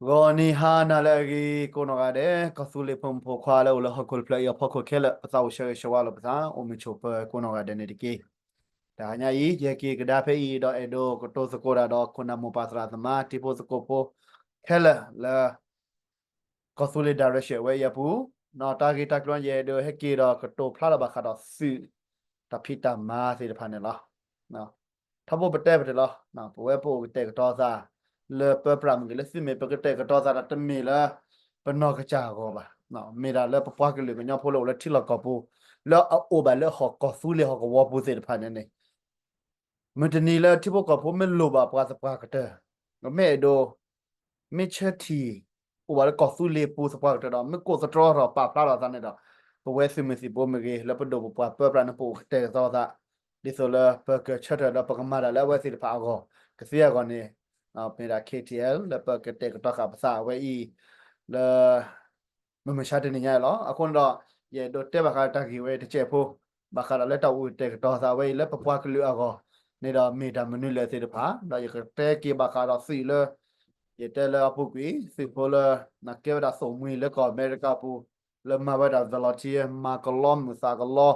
ဂီၤနံၤဟါနၤလၢအဂ့ၤ ကိးနီၢ်ဂၤဒဲး ကီၢ်သူလ့ၤဖိမုၣ်ဖိခွါလၢအိၣ်လၢဟီၣ်ခိၣ်တဖျၢၣ်အံၤအဖီခိၣ်ခဲလၢာ် ပသးအိၣ်ဆၢဂ့ၤဆၢဝါလိာ်ပသး အိၣ်မုာ်ဆိးပၢၤကိးနီၢ်ဂၤဒဲးန့ၣ်တက့ၢ်. တဟါညါအံၤ ယဟဲက့ၤကဒါဖဲအံၤဒီးအဲၣ်ဒိးကတိၤသကိးတၢ်ဒီးခိၣ်နၢ်မိၢ်ပၢ်သရၣ်သမါ တံၤဖိသကိးဖိခဲလၢာ်လၢ ကီၢ်သူလ့ၤ direction ဝဲအံၤအပူၤ, တၢ်ဂ့ၢ်တၢ်ကျိၤယအဲၣ်ဒိးဟဲက့ၤဒီးကတိၤဖျါလီၤဘၣ်ဃးဒီးသုး တၢ်ဖံးတၢ်မၤသ့ၣ်တဖၣ်န့ၣ်လီၤ. ထီဘိပတဲပတဲလီၤ, ပဝဲပအိၣ်ကတဲာ်ကတီၤသး လၢပပြးမ့ၢ်ဂ့ၤ လၢသုးမ့ၢ်ပကတဲာ်ကတီၤသးဒီးတမ့ၢ်လၢ ပနီၢ်ကစၢ်အဂီၢ်ဘၣ်, မ့ၢ်ဒၣ်လၢပပှၤကလုာ်ကညီဖိလၢအိၣ်လၢထံလီၢ်ကီၢ်ပူၤ လၢအအိၣ်ဘၣ်လၢဟီၣ်ကီၢ်သူလ့ၤဟီၣ်ကဝီၤပူၤသ့ၣ်တဖၣ်န့ၣ်န့ၣ် မုၢ်တနံၤလၢထံဖိကီၢ်ဖိမ့ၢ်လိၣ်ဘၣ်ပှၤသပှၢ်ကတၢၢ်, မ့ၢ်အဲၣ်ဒိး မ့ၢ်ဆၢထံၣ် အိၣ်ဘၣ်လၢကီၢ်သူလ့ၤပူၤသပှၢ်ကတၢၢ်ဒီး မ့ၢ်ကိးသတြီထီၣ်ပာ်ဖျါထီၣ်သးန့ၣ်ဒီး ပဝဲသုးမုၢ်သံၣ်ဘိမ့ၢ်ဂ့ၤ လၢပဒိၣ်ပပှၢ်ပၢပြးန့ၣ် ပအိၣ်ကတဲာ်ကတီၤသး ဒ်သိးလၢပကဆၢထၢၣ်ဒီးပကမၤတၢ်လၢအဝဲသ့ၣ်တဖၣ်အဂီၢ် ကသ့အဂီၢ်န့ၣ် မ့ၢ်ဒၣ် K T L လၢပကတဲာ်ကတီၤဃာ်ပသးအဝဲအံၤ လၢ မုၢ်မဆါတနံၤညါအံၤလီၤ. အဃိန့ၣ်ဒီး ယအဲၣ်ဒိးတဲဘၣ်ဃးတၢ်ဂ့ၢ်ဝဲတစဲးဖိ ဘၣ်ဃးဒီးလၢတၢ်အိၣ်ကတဲာ်ကတီၤသးဝဲအံၤ လၢပပှၤကလုာ်အဂီၢ်န့ၣ်ဒီး မ့ၢ်တၢ်မနုၤလဲၣ်သ့ၣ်တဖၣ် ဒီးယကတဲက့ၤဘၣ်ဃးဒီးသုးလၢ ယတဲလၢအပူၤကွံာ် သုးဖိလၢ ကဲဝဲဒၣ်သိၣ်မှံလၢကီၢ်အမဲရကၤပူၤ လၢမၤဝဲဒၣ် volunteer မၤကလီမုၢ်သးကလီ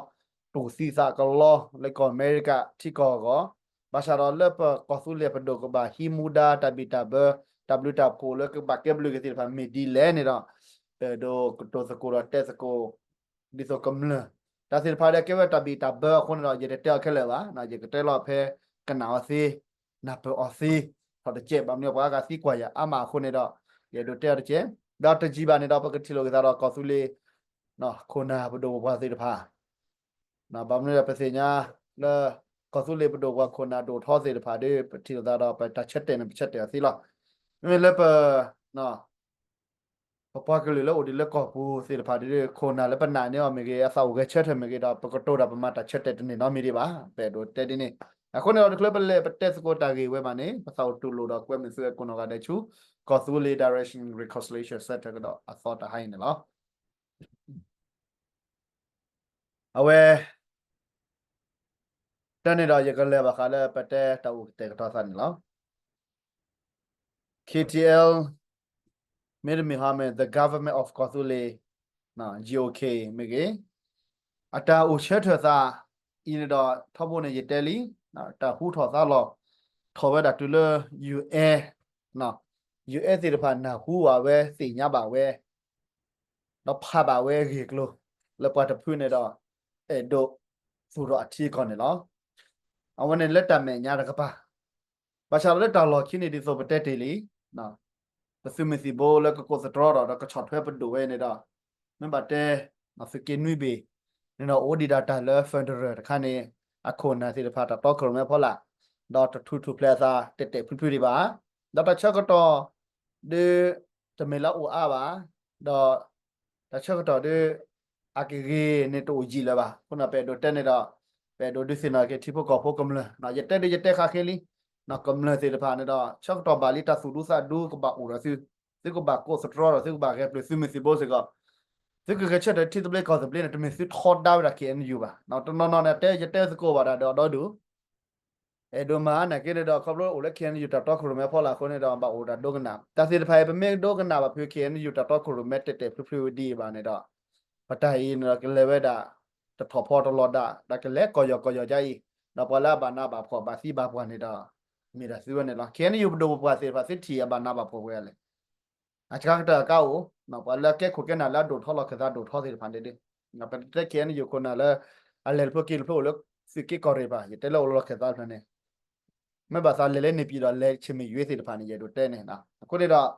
တူၢ်သံသးကလီ လၢကီၢ်အမဲရကၤထံကီၢ်အဂီၢ် ဘၣ်ဆၣ်ဒီးလၢပကီၢ်သူလ့ၤပဒိၣ်ကဘၣ်ဟံးမူဒါတၢ်ဘံၣ်တၢ်ဘၢ တၢ်ဘျုးတၢ်ဖှိၣ်လၢကဘၣ်ကဲဘျုးက့ၤသ့ၣ်တဖၣ်မ့ၢ်ဒ်လဲၣ်န့ၣ်ဒီး ပအဲၣ်ဒိးကတိၤသကိးဒီးတဲသကိး ဒ်သိးကမျၢၢ် တၢ်သ့ၣ်တဖၣ်ဒီးကဲဝဲတၢ်ဘံၣ်တၢ်ဘၢအဃိန့ၣ်ဒီး ယကတဲလီၤဖဲကနၣ်အီၤသ့ နၢ်ပၢၢ်အီၤသ့ ထီၣ်တကဲး ဘၣ်မနုၤပှၤအါဂၤသံကွၢ်ယၤအါမးအဃိန့ၣ်ဒီး ယအဲၣ်ဒိးတဲအီၤတကဲး ဒီးတယံာ်ဘၣ်န့ၣ်ဒီး ပကထံၣ်လိာ်က့ၤသးဒီးကီၢ်သူလ့ၤ ခိၣ်နၢ်ပဒိၣ်ပပှၢ်သ့ၣ်တဖၣ် ဘၣ်မနုၤဒီးပသ့ၣ်ညါလၢ ကီၢ်သူလ့ၤပဒိၣ်ပပှၢ်ခိၣ်နၢ်ဒိၣ်ထီသ့ၣ်တဖၣ်ဒီး ပထံၣ်လိာ်သးဒီးပတၢ်ဆၢတဲာ်န့ၣ် ပဆၢတဲာ်အီၤသ့လီၤ. မ့မ့ၢ်လၢပ ပပှၤကလုာ်လၢအိၣ်ဒံးလၢကီၢ်ပူၤသ့ၣ်တဖၣ်ဒီး ခိၣ်နၢ်လၢပနာ်န့ၢ်အီၤမ့ၢ်ဂ့ၤ အသးအိၣ်ဂဲၤဆၢထၢၣ်မ့ၢ်ဂ့ၤဒီး ပကတိၤတၢ်ပမၤတၢ်ဆၢတဲာ်တန့ၢ်နီတမံၤဒံးဘၣ်. ပအဲၣ်ဒိးတဲဒ်န့ၣ် အဃိန့ၣ်ဒီး တချုးပလဲၤပတဲသကိးတၢ်ဂ့ၢ်ဝဲဘၣ်န့ၣ် ပသးအိၣ်တူၢ်လိာ်ဒီးကွဲမုာ်သုဝဲကိးနီၢ်ဂၤဒဲးဆူ ကီၢ်သူလ့ၤ direction reconciliation center ကဒီးအသီတဟါအံၤန့ၣ်လီၤ. အဝဲ တၢ်န့ၣ်ဒီးယကလဲၤဘၣ်ဃးလၢပတဲတၢ်အိၣ်ကတဲာ်ကတီၤသးန့ၣ်လီၤ. K T L မ့တမ့ၢ်ဟီမ့ၢ် The Government of ကီၢ်သူလ့ၤ G O K မ့ၢ်ဂ့ၤ အတၢ်အိၣ်ဆၢထၢၣ်သးအံၤန့ၣ်ဒီး ထီဘိန့ၣ်ယတဲလံ တၢ်ဟူထီၣ်သါလီၤ ထီၣ်ဝဲဒၣ်တုၤလၢ U N U N သ့ၣ်တဖၣ်နၢ်ဟူဘၣ်ဝဲသ့ၣ်ညါဘၣ်ဝဲ ဒီးဖးဘၣ်ဝဲအဂ့ၢ်အကျိၤ လၢပှၤတဖုန့ၣ်ဒီး အဲၣ်ဒိးသူၣ်ထီၣ်အထံအကီၢ်န့ၣ်လီၤ. အဝဲန့ၣ်လၢတၢ်မဲာ်ညါတကပၤ ဘၣ်ဆၣ်ဒီးလၢတၢ်လီၢ်ခံန့ၣ်ဒ်သိးပတဲတ့ၢ်လံ ပသုးမုၢ်သံၣ်ဘိလၢကကိးသတြီဒီး ဒီးကဆီၣ်ထွဲပဒိၣ်ဝဲန့ၣ်ဒီး မ့ၢ်ဘၣ်တဲ သုးက့နွံဘ့ၣ်န့ၣ်ဒီး အိၣ်ဒံးဒၣ်တၢ်လၢ federal တခါန့ၣ် အခိၣ်နၢ်သ့ၣ်တဖၣ်တၢ်တီခိၣ်ရိၣ်မဲဖီလာ် ဒီးတထူၣ်ထူၣ်ဖျဲးအသးတဲာ်တဲာ်ဖျုးဖျုးဒံးဘၣ် ဒီးတၢ်ဆၢကတီၢ် ဒုး တမ့ၢ်လၢအအိၣ်အါဘၣ် ဒီး တၢ်ဆၢကတီၢ်ဒုး အကဂ့ၤန့ၣ်တအိၣ်ယံာ်လၢၤဘၣ်. အဃိန့ၣ် ပအဲၣ်ဒိးတဲန့ၣ်ဒီး ပအဲၣ်ဒိးဒုးသ့ၣ်နီၣ်က့ၤထံဖိကီၢ်ဖိကမျၢၢ် ယတဲဒုးယတဲဃာ်ဃ့လံ ကမျၢၢ်သ့ၣ်တဖၣ်န့ၣ်ဒီး ဆၢကတီၢ်ဘၣ်လံ တၢ်သူၣ်ဒူသးဒူကဘၣ်အိၣ်ဒီးသု သုကဘၣ်ကိးသတြီဒီး သုကဘၣ်ဂဲၤပျုၢ်သုးမုၢ်သံၣ်ဘိစ့ၢ်ကီး သုကဂဲၤဆၢထၢၣ်ထံသဘျ့ကီၢ်သဘျ့န့ၣ် တမ့ၢ်သုထီဒါဝဲဒၣ် K N U ဘၣ်. တနီၤနီၤန့ၣ် တဲယတဲသကိးဘၣ်ဒၣ်ဒီးဒီဒူၣ် အဲၣ်ဒိးမၤနာ်က့န့ၣ်ဒီး ခီဖျိအိၣ်လၢ K N U တၢ်တီခိၣ်ရိၣ်မဲဖီလာ်အဃိန့ၣ်ဒီး ဘၣ်အိၣ်တၢ်ဒိကနၣ် တၢ်သ့ၣ်တဖၣ်အံၤ ပမ့ၢ်ဒိကနၣ်ဘၣ်ဖုး K N U တၢ်တီခိၣ်ရိၣ်မဲတဲာ်တဲာ်ဖျုးဖျုးဝဲဒံးဘၣ်န့ၣ်ဒီး ပတၢ်အံၤန့ၣ်ဒီးကလဲၤဝဲဒၣ် တထီၣ်ဖီတလီၤဒၣ် ဒီးကလဲၤကီၢ်ယီၤကီၢ်ယီၤဒ်အံၤ ဒီးပှၤလၢအဘၣ်နးဘၣ်ဖှီၣ်ဘၣ်သံဘၣ်ပှၢ်န့ၣ်ဒီး မ့ၢ်ဒၣ်သုဝဲန့ၣ်လီၤ. K N U ပဒိၣ်ပပှၢ်သ့ၣ်တဖၣ်သုထံၣ်အဘၣ်နးဘၣ်ဖှီၣ်ပှဲၤလဲၣ် အစှၤကတၢၢ်အကါအိၣ် ပှၤလၢအကဲခိၣ်ကဲနၢ်လၢအဒိၣ်ထီၣ်လီၢ်ခၢၣ်သးဒိၣ်ထီၣ်သ့ၣ်တဖၣ်န့ၣ်ဒီး ပတဲ K N U ခိၣ်နၢ်လၢ အလဲၤတဖျိက့ၤတဖျိအိၣ်လၢသုးက့ကီၢ်ရ့ၣ်ဘၣ် ယတဲလၢအိၣ်လၢလီၢ်ခၢၣ်သးတဖျၢၣ်န့ၣ် မ့ၢ်ဘၣ်သးလဲၤလၢန့ၣ်ပံၤဒီးလဲၤဆ့ၣ်မ့ၢ်ယွ့သ့ၣ်တဖၣ်န့ၣ် ယအဲၣ်ဒိးတဲန့ၣ် အဃိန့ၣ်ဒီး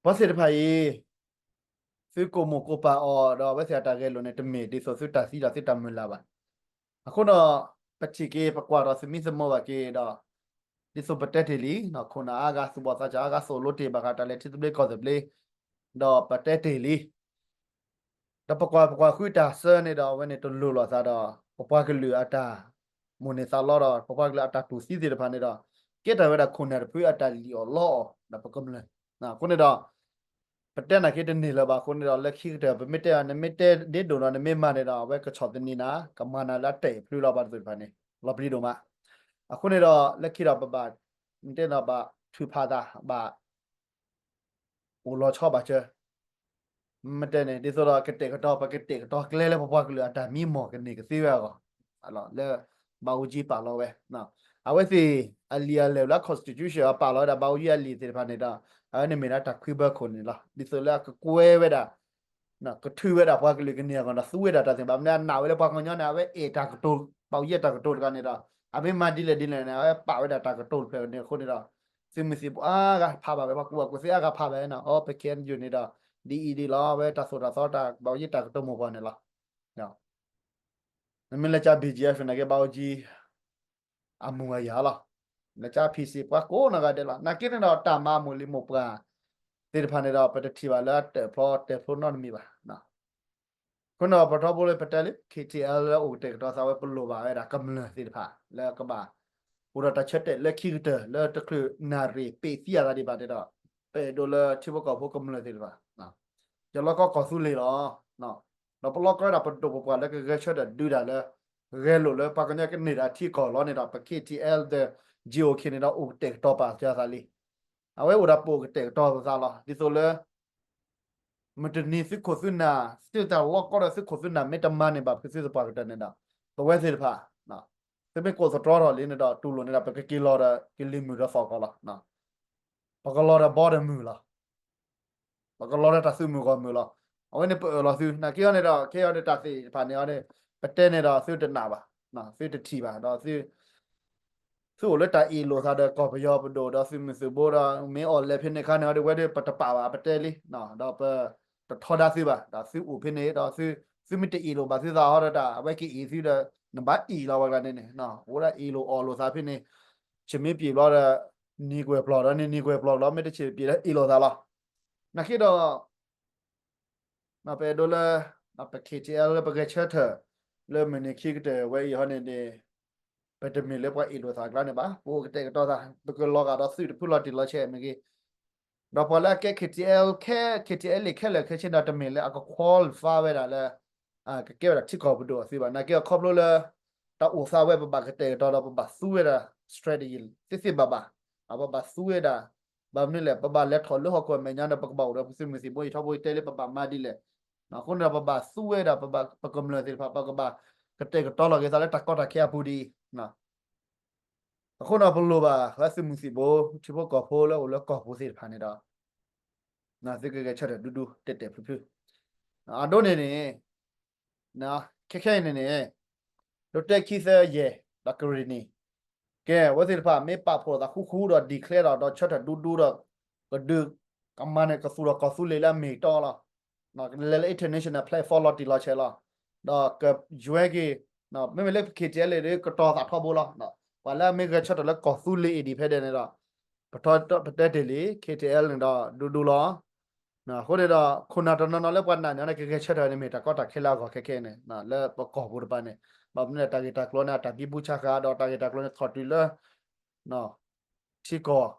ပှၤသ့ၣ်တဖၣ်အံၤ သုကိၢ်မိၢ်ကိၢ်ပၢ်အီၤဒီးအဝဲသ့ၣ်အတၢ်ဂဲၤလိာ်န့ၣ် တမ့ၢ်ဒ်သိးသုတၢ်သံဒီးသုတၢ်မုၢ်လၢ်ဘၣ်. အဃိဒီး ပထံၣ်က့ၤပကွၢ်ဒီးသမံသမိးဘၣ်က့ၤဒီး ဒ်သိးပတဲတ့ၢ်လံ ခိၣ်နၢ်အါဂၤသူၣ်ဘီၣ်သးစၢ်အါဂၤသိၣ်လိတ့ၢ်ဘၣ်ဃးတၢ်လဲၤထံသဘျ့ကီၢ်သဘျ့ ဒီးပတဲတ့ၢ်လံ ဒီးပကွၢ်ပကွၢ်ဃုတၢ်ဆၢန့ၣ်ဒီး အဝဲန့ၣ်တလိၤလိာ်သးဒီး ပပှၤကလုာ်အတၢ်မိၣ်န့ၢ်သးလီဒီး ပပှၤကလုာ်အတၢ်တူၢ်သံသ့ၣ်တဖၣ်န့ၣ်ဒီး ကဲထီၣ်ဝဲဒၣ်ခိၣ်နၢ်တဖုအတၢ်လံၣ်အီၣ်လီအီၣ်ဒီးပကမျၢၢ် အဃိန့ၣ်ဒီး ပတဲနာ်က့တန့ၢ်လၢၤဘၣ်အဃိန့ၣ်ဒီး လၢခံကတၢၢ် ပမ့ၢ်တဲအီၤ နမ့ၢ်တဲဒ့ဒိၣ်ဒီးနမ့ၢ်မၤန့ၣ်ဒီး အဝဲကဆီၣ်သနံးနၤ ကမၤနၤလၢအတဲာ်ဖျုးလီၤဘၣ်တသ့ၣ်တဖၣ်န့ၣ် လီၤပျံၤဒိၣ်မး အဃိန့ၣ်ဒီး လၢခံဒီးပဘၣ် တဲဒီးဘၣ်ထုးဖးသး ဘၣ် အိၣ်လီၤဆီဘၣ်စၢၤ မ့ၢ်တဲန့ၣ် ဒ်သိးဒီးကတဲာ်ကတီၤ ပကတဲာ်ကတီၤကျဲလၢပပှၤကလုာ်အတၢ်မံမီၢ်ကန့ၢ်ကသ့ဝဲအဂီၢ် လၢ ဘၣ်အူကၠံပာ်လီၤဝဲ အဝဲသ့ၣ်အလံာ်အလဲၢ်လၢ constitution အပာ်လီၤဝဲဒၣ် ဘၣ်အူကၠံအလံာ်သ့ၣ်တဖၣ်န့ၣ်ဒီး အဝဲန့ၣ်မ့ၢ်ဒၣ်တၢ်ခွံဘၢခိၣ်န့ၣ်လီၤ. ဒ်သိးလၢအကကွဲဝဲဒၣ် ကထုးဝဲဒၣ်ပှၤကလုာ်ကန့ၢ်အဂီၢ်ဒီး သူဝဲဒၣ်တၢ်သ့ၣ်တဖၣ် မ့ၢ်အနာ်ဝဲလၢပှၤကညီန့ၣ် အဝဲအဲၣ်တၢ်ကတိၤ ဘၣ်အူကၠံတၢ်ကတိၤတဂၤန့ၣ်ဒီး အမ့ၢ်မၤဒ်လဲၣ်ဒ်လဲၣ်န့ၣ် အဝဲပာ်ဝဲဒၣ်တၢ်ကတိၤတဖျၢၣ်န့ၣ်အဃိန့ၣ်ဒီး သုးမုၢ်သံၣ်ဘိအါဂၤဖးဘၣ်ဝဲ ပှၤကူၣ်ဘၣ်ကူၣ်သ့အါဂၤဖးဘၣ်နီၤ အီ ပ K N U န့ၣ်ဒီး ဒ်အံၤဒ်လီၤ အဝဲတၢ်သိၣ်တၢ်သီတၢ် ဘၣ်အူကၠံတၢ်ကတိၤမိၢ်ပှၢ်န့ၣ်လီၤ. နမ့ၢ်လဲၤကၠါ B G F နာ်က့ ဘၣ်အူကၠံ အမူၤအယၤလီၤ. လဲၤကၠါ P C ပှၤကိးနီၢ်ဂၤဒဲးလီၤ. နာ်က့န့ၣ်ဒီး တၢ်မၤအမိၢ်လံၤမိၢ်ပှၢ်သ့ၣ်တဖၣ်န့ၣ်ဒီး ပတထံၣ်ဘၣ်လၢအတၢၣ်ဖျီတဲာ်ဖျိနီတမံၤဘၣ်. အဃိန့ၣ်ပထီဘိလၢပတဲလၢ K T L လၢအိၣ်ကတဲာ်ကတီၤသးဝဲ ပလိၣ်ဘၣ်ဝဲဒၣ်ကမျၢၢ်သ့ၣ်တဖၣ် လၢကဘၣ် အိၣ်ဒီးတၢ်ဆၢတဲာ်လၢခံကတၢၢ် လၢတချုးနၣ်ရံၣ်ပ့းသံအသးဒံးဘၣ်န့ၣ်ဒီး ပအဲၣ်ဒိးလၢထံဖိကီၢ်ဖိကမျၢၢ်သ့ၣ်တဖၣ် ယလီၢ်ကီၢ်ကီၢ်သူလ့ၤလီၤ. ဒီးပလီၢ်ကီၢ်ဝဲဒၣ်ပဒိၣ်ပပှၢ်လၢကဂဲၤဆၢထၢၣ်ဒုးတၢ်လၢ ဂဲၤလိာ်လၢပှၤကညီကန့ၢ်တၢ်ထံကီၢ်လီၤန့ၣ်ဒီး ပ K T L ဒီး G O K န့ၣ်ဒီး အိၣ်ကတဲာ်ကတီၤပာ်စၢၤသးလံ. အဝဲအိၣ်ဒီးပအိၣ်ကတဲာ်ကတီၤပသးလီၤ. ဒ်သိးလၢ မုၢ်တနံၤသုးခိၣ်သုးနၢ် သုတၢ်လီၢ်ကီၢ်ဒီးသုးခိၣ်သုးနၢ်မ့ၢ်တမၤန့ၢ်ဘၣ်ဖုးသုသပှၢ်ကတၢၢ်န့ၣ်ဒီး ပဝဲသ့ၣ်တဖၣ် သုမ့ၢ်ကိးသတြီထီၣ်လံန့ၣ်ဒီး တူၢ်လိာ်န့ၣ်ဒီး ပကက့ၤလီၤဒီးကလံၤမုၢ်ဒီးသီၣ်ကီးလီၤ. ပကလီၤဒီးဘီဒီးမုၢ်လီၤ. ပကလီၤဒီးတၢ်သုးမုၢ်ဂီၢ်မုၢ်လီၤ. အဝဲန့ၣ်ပအၢၣ်လီၤသု နာ်က့အီၤန့ၣ်ဒီး ခဲအံၤန့ၣ်တၢ်သ့ၣ်တဖၣ်န့ၣ်အီၤန့ၣ် ပတဲန့ၣ်ဒီးသုတနာ်ဘၣ်, သုတထံၣ်ဘၣ်ဒီး သုအိၣ်လၢတၢ်အ့ၣ်လိာ်သးဒီးကီၢ်ပယီၤပဒိၣ်ဒီးသုးမုၢ်သုးဘိဒီး မ့ၢ်အီၣ်လဲၤဖဲန့ၣ်အခါန့ၣ်အီၤဒီး ဝဲဒၣ်ပတပာ်ဘၣ် ပတဲလံ, ဒီးပတထီဒါသုဘၣ်, ဒီးသုအိၣ်ဖဲန့ၣ်ဒီး သုမ့ၢ်တအ့ၣ်လိာ်ဘၣ်သုသးအီၤဒီးတၢ် အဝဲကအ့ၣ်သုဒီး နဘၣ်အ့ၣ်လီၤဝဲကျါန့ၣ်န့ၣ် အိၣ်ဒၣ်အ့ၣ်လိာ်အီၣ်လိာ်သးဖဲန့ၣ် ဆမ့ၢ်ပျံၤဘျီဒီး နံၤကွဲၤပျီၢ်ဒီးန့ၣ် နံၤကွဲၤပျီၢ်ကျီ မ့ၢ်တဆံးပျံၤဒီးအ့ၣ်လိာ်သးလီၤ. နာ်က့ဒီး ပအဲၣ်ဒိးလၢ ပ K T L လၢပဂဲၤဆၢထၢၣ် လၢမုၢ်နံၤခံကတၢၢ်ဝဲအံၤဟီန့ၣ်န့ၣ် ပတမ့ၢ်လၢပှၤအ့ၣ်လိာ်သးကျါန့ၣ်ဘၣ်, ပအိၣ်ကတဲာ်ကတီၤသး ပကလီၤဂာ်ဒီးသုးတဖုလီၤတံၢ်လီၤဆဲးမ့ၢ်ဂ့ၤ, ဒီးပှၤလၢအကဲ K T L ခဲ K T L လံာ်ခဲလၢာ်ခဲဆ့ဒီးတမ့ၢ်လၢအက qualify ဝဲဒၣ်လၢ ကကဲဝဲဒၣ်ထံကီၢ်ပဒိၣ်အသုးဘၣ်. နာ်က့အခီဖျိလၢ တၢ်အိၣ်သးဝဲပဘၣ်ကတဲာ်ကတီၤဒီးပဘၣ်သူဝဲဒၣ် strategy သ့သ့ဘၣ်ဘၣ်, ပဘၣ်သူဝဲဒၣ် ဘၣ်မနုၤလဲၣ် ပဘၣ်လဲၤထီၣ်လၢဟီၣ်ခိၣ်အမဲာ်ညါဒီး ပကဘၣ်အိၣ်ဒီးပသုးမုၢ်သံၣ်ဘိ ယထီဘိယတဲလၢပဘၣ်မၤဒ်လဲၣ်, အဃိန့ၣ်ဒီးပဘၣ်သူဝဲဒၣ် ပကမျၢၢ်သ့ၣ်တဖၣ် ပကဘၣ်ကတဲာ်ကတီၤလီၤက့ၤသးလၢတၢ်ကီတၢ်ခဲအပူၤဒ်အံၤ အဃိန့ၣ်ပလိၣ်ဘၣ်လၢသုးမုၢ်သံၣ်ဘိ ထံဖိကီၢ်ဖိလၢအိၣ်လၢကီၢ်ပူၤသ့ၣ်တဖၣ်န့ၣ်ဒီး သုကဂဲၤဆၢထၢၣ်ဒူဒူတဲာ်တဲာ်ဖျုးဖျုး, အဒိန့ၣ်န့ၣ် ခဲခဲအံၤန့ၣ်န့ၣ် ဒိးတဲခံသၢယဲၢ် ဒီးကရ့ၣ်နံၣ် ကဲ အဝဲသ့ၣ်တဖၣ်မ့ၢ်ပာ်ဖှိၣ်သးဃူဃူဒီး declare ဒီး ဒီးဆၢထၢၣ်ဒူဒူဒီး ကဒုးကမၤန့ၢ်ကသူၣ်ဒီးကီၢ်သူလ့ၤလၢအမ့ၢ်ကတီလီၤ. ကလဲၤလၢ international platform လီၤတံၢ်လီၤဆဲးလီၤ. ဒီးကယွဲက့ၤ မ့မ့ၢ်လၢ K T L ဒီးကတီၤသးထီဘိလီၤ. ပှၤလၢအမ့ၢ်ဂဲၤဆၢထၢၣ်လၢကီၢ်သူလ့ၤ independent န့ၣ်ဒီး ပတဲတ့ၢ်လံ K T L န့ၣ်ဒီး ဒူဒူလီၤ. အဃိန့ၣ်ဒီး ခိၣ်နၢ်တနီၤနီၤလၢပှၤနာ်န့ၣ်အီၤန့ၣ် ကဂဲၤဆၢထၢၣ်န့ၣ်မ့ၢ်တၢ်ကီတၢ်ခဲလၢအဂီၢ်ခဲခဲန့ၣ် လၢပကီၢ်ပူၤတပၤန့ၣ် ဘၣ်မနုၤလဲၣ် တၢ်ဂ့ၢ်တၢ်ကျိၤန့ၣ် အတၢ်ဘံဘူဆါဃာ်ဒီးတၢ်ဂ့ၢ်တၢ်ကျိၤန့ၣ် ထီၣ်တုၤလၢ ထံကီၢ် ဟီၣ်ခိၣ်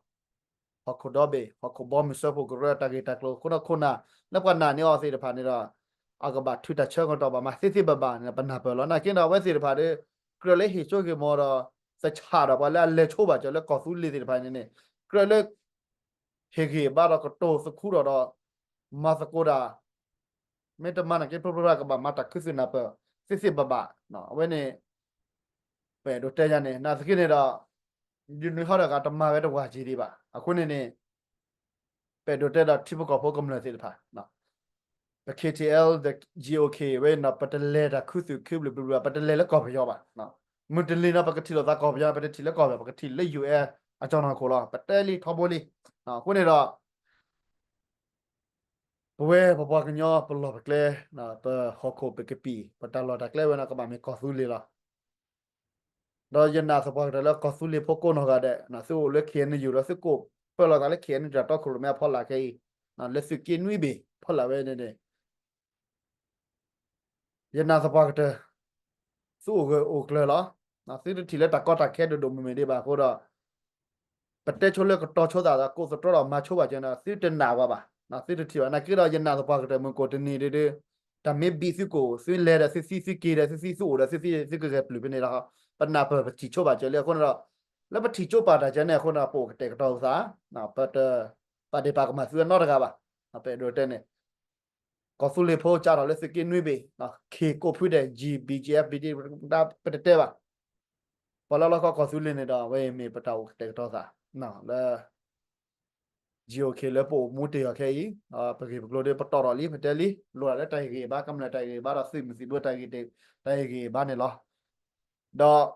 ဒီဘ့ၣ် ဟီၣ်ခိၣ်ဘီမုၢ်စၢဖှိၣ်ကရၢတၢ်ဂ့ၢ်တၢ်ကျိၤ အဃိဒီးခိၣ်နၢ် လၢပှၤနာ်န့ၢ်အီၤသ့ၣ်တဖၣ်န့ၣ်ဒီး အကဘၣ်ထုးတၢ်ဆၢကတီၢ်ဘၣ်မၤသ့သ့ဘၣ်ဘၣ်န့ၣ် ပနၢ်ပၢၢ်လီၤ. နာ်က့ဒီးအဝဲသ့ၣ်တဖၣ်ဒီး ကြၢးလၢဟ့ၣ်စိက့ၤမီၤဒီး သဆၣ်ဒီးပှၤလၢအလဲၤဆိဘၣ်စၢၤလၢကီၢ်သူလ့ၤသ့ၣ်တဖၣ်န့ၣ်န့ၣ် ကြၢးလၢ ဟ့ၣ်ဂံၢ်ဘါဒီးကတိၤသခူဒီးဒီး မၤသကိးတၢ် မ့ၢ်တမၤနာ်က့ ဖျိဖျိဖျါဖျါကဘၣ်မၤတၢ်ခူသူၣ်နၢ်ပၢၢ် သ့သ့ဘၣ်ဘၣ်. အဝဲန့ၣ် ပအဲၣ်ဒိးတဲယၤန့ၣ် နာ်သက့န့ၣ်ဒီး ယနုၤဟီဒီးဂၤတမၤဝဲတဝၢ်ကံဒံးဘၣ်. အဃိန့ၣ်န့ၣ် ပအဲၣ်ဒိးတဲဒီးထံဖိကီၢ်ဖိကမျၢၢ်သ့ၣ်တဖၣ် ပ K T L ဒီး G O K ဝဲန့ၣ် ပတလဲၤတၢ်ခူသူၣ်ခူဘျုးဘျုးဘျုး ပတလဲၤလၢကီၢ်ပယီၤဘၣ်. မုၢ်တနံၤန့ၣ် ပကထံၣ်လိာ်သးကီၢ်ပယီၤ ပတထံၣ်လၢကီၢ်ပယီၤ ပကထံၣ်လၢ U S အကၠီၣ်နီၢ်ခိၣ်လီၤ. ပတဲလံထီဘိလံ. အဃိန့ၣ်ဒီး ပဝဲပပှၤကညီပလီၢ်ပကျဲ ပဟီၣ်ခိၣ်ပကပံာ် ပတၢ်လီၢ်တၢ်ကျဲဝဲန့ၣ် ကဘၣ်မ့ၢ်ကီၢ်သူလ့ၤလီၤ. ဒီးယနာ်သပှၢ်ကတၢၢ်လၢကီၢ်သူလ့ၤဖိကိးနီၢ်ဂၤဒဲး သုအိၣ်လၢ K N U ဒီးသုကိးပၢလီၤသးလၢ K N U တၢ်တီခိၣ်ရိၣ်မဲအဖီလာ်ခဲအံၤ လၢသုးက့နွံဘ့ၣ်ဖီလာ်ဝဲန့ၣ်န့ၣ် ယနာ်သပှၢ်ကတၢၢ် သုအိၣ်ဂၢၢ်အိၣ်ကျၢၤလီၤ. သုတထံၣ်လၢတၢ်ကီတၢ်ခဲဒိၣ်ဒိၣ်မုၢ်မုၢ်ဒံးဘၣ်အဃိဒီး ပတဲဆိလၢကတီၤဆိသးဒီးကိးသတြီဒီးမၤဆိဘၣ်ကၢန့ၣ် သုတနာ်ဝဲဘၣ်, သုတထံၣ်ဘၣ်. နာ်က့ဒီးယနာ်သပှၢ်ကတၢၢ်မုၢ်ကိၣ်တနံၤဒုဒု တၢ်မ့ၢ်ဘံၣ်သုကိၣ် သုလဲၤဒီးသုသံ သုက့ၤဒီးသုသံ သုအိၣ်ဒီးသုသံ သုကဂဲၤပျုၢ်ဖဲန့ၣ်လီၤ. ပနၢ်ပၢၢ်ပထံၣ်ဆိဘၣ်ကၢလံအဃိန့ၣ်ဒီး လၢပထံၣ်ဆိပာ်တၢ်ကၢန့ၣ်အဃိန့ၣ်ဒီး ပအိၣ်ကတဲာ်ကတီၤသး ပတပာ်ဒ့ၣ်ပာ်ကမၣ်သုဝဲနီတဂၤဘၣ်. ပအဲၣ်ဒိးတဲန့ၣ် ကီၢ်သူလ့ၤဖိကးထီၣ်လၢသုးက့နွံဘ့ၣ်, ခ့ၣ်ကိးဖုဒဲး G B G F B D ပတတဲဘၣ်. ပှၤလၢလီၢ်ကီၢ်သူလ့ၤန့ၣ်ဒီး အဝဲအံၤမ့ၢ်ပတၢ်အိၣ်ကတဲာ်ကတီၤသး လၢ G O K လၢပအိၣ်မူတ့ၢ်အီၤခဲအံၤ, ပဂ့ၢ်ပကျိၤဒီးပတီၢ်ထီၣ်လံ ပတဲလံ လိၣ်ဒၣ်လၢတၢ်ဟ့ၣ်ဂံၢ်ဘါ ကမျၢၢ်တၢ်ဟ့ၣ်ဂံၢ်ဘါဒီး သုးမုၢ်သံၣ်ဘိတၢ်ဟ့ၣ်ဂံၢ်ဘါန့ၣ်လီၤ. ဒီး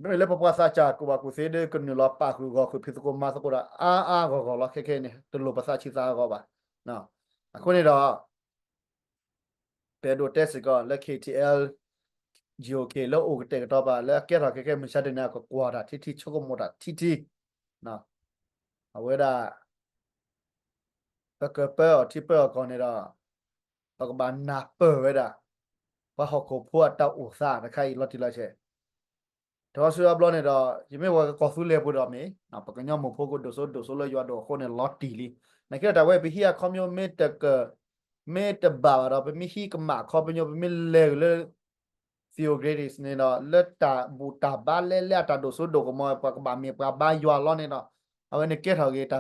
မ့မ့ၢ်လၢပပှၤသးစၢ်ကူၣ်ဘၣ်ကူၣ်သ့ဒီး ကနုာ်လီၤပာ်ဃုာ်ဂီၤဃုာ် ဖံးသကိးမၤသကိးဒီး အါအါဂီၢ်ဂီၢ်လီၤ. ခဲခဲအံၤန့ၣ် တလိၣ်ပသးဆံးသးဟးဂီၤဘၣ်. အဃိန့ၣ်ဒီး ပအဲၣ်ဒိးတဲစ့ၢ်ကီးလၢ K T L G O K လၢအိၣ်ကတဲာ်ကတီၤပာ် လၢအကဲထီၣ်ခဲခဲမုၢ်ဆါတနံၤ အကကွၢ်တၢ်ထံထံ ဆိကမိၣ်တၢ်ထံထံ အဝဲဒၣ် ပကပၢအီၤထံပၢအီၤကီၢ်န့ၣ်ဒီး ပကဘၣ်နၢ်ပၢၢ်ဝဲဒၣ် ပှၤဟီၣ်ခိၣ်ဖိအတၢ်အိၣ်သးတခါအံၤ လီၤတံၢ်လီၤဆဲး တဟီဆူအဘျီန့ၣ်ဒီး ယမ့ၢ်ဝဲကီၢ်သူလ့ၤပူၤဒီးမ့ၢ် ပကညီမိၢ်ဖိကဒိၣ်စိဒိၣ်စိလၢယွၤဒိၣ်အဃိန့ၣ် လီၤတံၢ်လံ. နာ်က့ဒီးတၢ်ဝဲပဟံးအခီပညီမ့ၢ်တက မ့ၢ်တဘၣ်ဘၣ်ဒီး ပမ့ၢ်ဟံးကမၣ်အခီပညီ ပမ့ၢ်လဲၤက့ၤလၢ theocracy န့ၣ်ဒီး လၢတၢ်ဘူၣ်တၢ်ဘါလဲလဲအတၢ်ဒိၣ်စိဒိၣ်ကမီၤ ပှၤကဘၣ်မ့ၢ်ပှၤဘါယွၤလီၤန့ၣ်ဒီး အဝဲန့ၣ်ကဲထီၣ်က့ၤ တၢ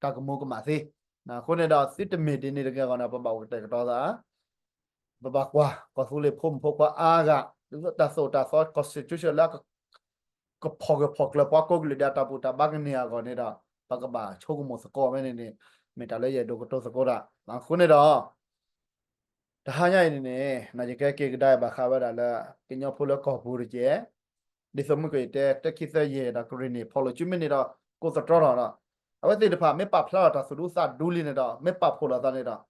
်ကမူၤကမၣ်သ့. အဃိန့ၣ်ဒီး သုတမ့ၢ်ဒ်န့ၣ်တဂ့ၤအဂီၢ်န့ၣ် ပဘၣ်အိၣ်ကတဲာ်ကတီၤသး ပဘၣ်ကွၢ် ကီၢ်သူလ့ၤဖိမုၣ်ဖိခွါအါဂၤ ဒ်သိးတၢ်သိၣ်တၢ်သီ constitution လၢ ကဖီၣ်ဂၢၢ်ဖီၣ်ကျၢၤပှၤကိးကလုာ်ဒီး တၢ်ဘူၣ်တၢ်ဘါကန့ၢ်အဂီၢ်န့ၣ်ဒီး ပကဘၣ်ဆိကမိၣ်သကိးဝဲန့ၣ်န့ၣ် မ့ၢ်တၢ်လၢယအဲၣ်ဒိးကတိၤသကိးတၢ်. အဃိန့ၣ်ဒီး တဟါညါအံၤန့ၣ်န့ၣ် ယကဟဲက့ၤကဒါဘၣ်ဃးဝဲဒၣ်လၢ ကညီဖိလၢကီၢ်ပူၤတက့ၢ် ဒ်သိးမုၢ်ကယတဲ တၢခံသၢယဲၢ်ဒီး ကရ့ၣ်နံၣ် ဖီၣ်လိာ်စုမ့ၢ်န့ၣ်ဒီး ကိးသတြီထီၣ်ဒီး အဝဲသ့ၣ်တဖၣ် မ့ၢ်ပာ်ဖျါထီၣ်တၢ်သူၣ်ဒူသးဒူလံန့ၣ်ဒီး မ့ၢ်ပာ်ဖှိၣ်လိာ်သးန့ၣ်ဒီး